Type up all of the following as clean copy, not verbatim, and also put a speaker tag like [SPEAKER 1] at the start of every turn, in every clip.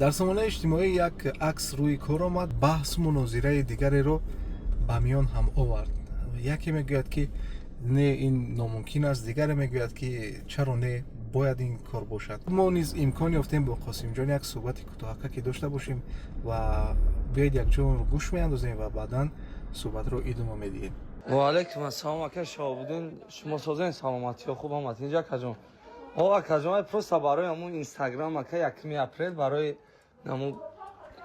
[SPEAKER 1] Дар сомонаи иҷтимоӣ як акс рӯи кор омад, баҳсу мунозираи дигареро ба миён ҳам овард. Яке мегӯяд, ки не, ин номумкин аст, дигаре мегӯяд, ки чаро не, бояд ин кор бошад. Мо низ имкон ёфтем бо Қосимҷон як суҳбати кӯтоҳака ки дошта бошем ва биёед, якҷо онро гӯш меандозем ва баъдан суҳбатро идома медиҳем.
[SPEAKER 2] Ва алайкум ассалом, ака Шоҳобуддин. Шумо созен, саломатиё хуб омад инҷа, акаҷон. О, акаҷон, ай просто барои ҳамун Инстаграм, ака, 1 апрел барои ҳамун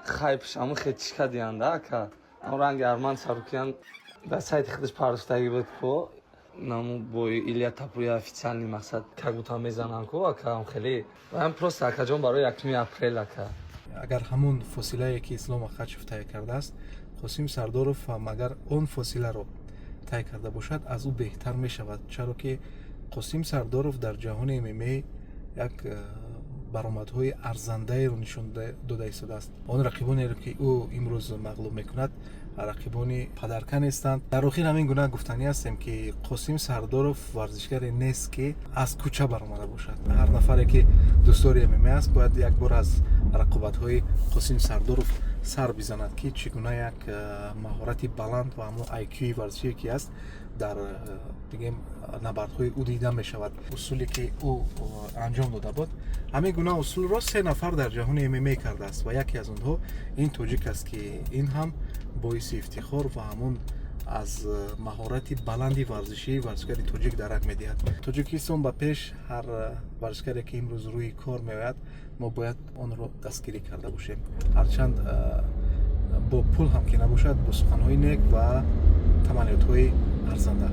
[SPEAKER 2] хайпш, ҳамун хетишка диҳанда, ака. Ҳамун ранги Арман Сарукян дар сайти худаш парастагӣ буд ко, наму бо Илья Топурия официальный, мақсад, как будто мезананд ко, ака, ҳам хеле ҳам просто, акаҷон, барои 1 апрел, ака.
[SPEAKER 1] Агар ҳамон фосилае, ки Ислом Махачев тай кардааст, Қосим Сардоров ҳам агар он фосиларо тай карда бошад, аз ӯ беҳтар мешавад, чаро ки Қосим Сардоров дар ҷаҳони ММА як баромадҳои арзандаеро нишон дода истодааст. Он рақибонеро, ки ӯ имрӯз мағлуб мекунад, рақибони падарка нестанд. Дар охир ҳамин гуна гуфтанӣ ҳастем, ки Қосим Сардоров варзишгаре нест, ки аз кӯча баромада бошад. Ҳар нафаре, ки дӯстдори ММА аст, бояд як бор аз рақобатҳои Қосим Сардоров сар бизанад, ки чӣ гуна як маҳорати баланд ва ҳамон IQ варзишие, ки аст, дар бигем, набардҳои ӯ дида мешавад. Усуле, ки ӯ анҷом дода буд, ҳамин гуна усулро се нафар дар ҷаҳони ММА кардааст ва яке аз онҳо ин тоҷик аст, ки ин ҳам боиси ифтихор ва ҳамон аз маҳорати баланди варзишии варзишгари тоҷик дарак медиҳад. Тоҷикистон ба пеш! Ҳар варзишгаре, ки имрӯз рӯи кор меояд, мо бояд онро дастгирӣ карда бошем, ҳарчанд бо пул ҳам ки набошад, бо суханҳои нек ва таманниётҳои арзанда.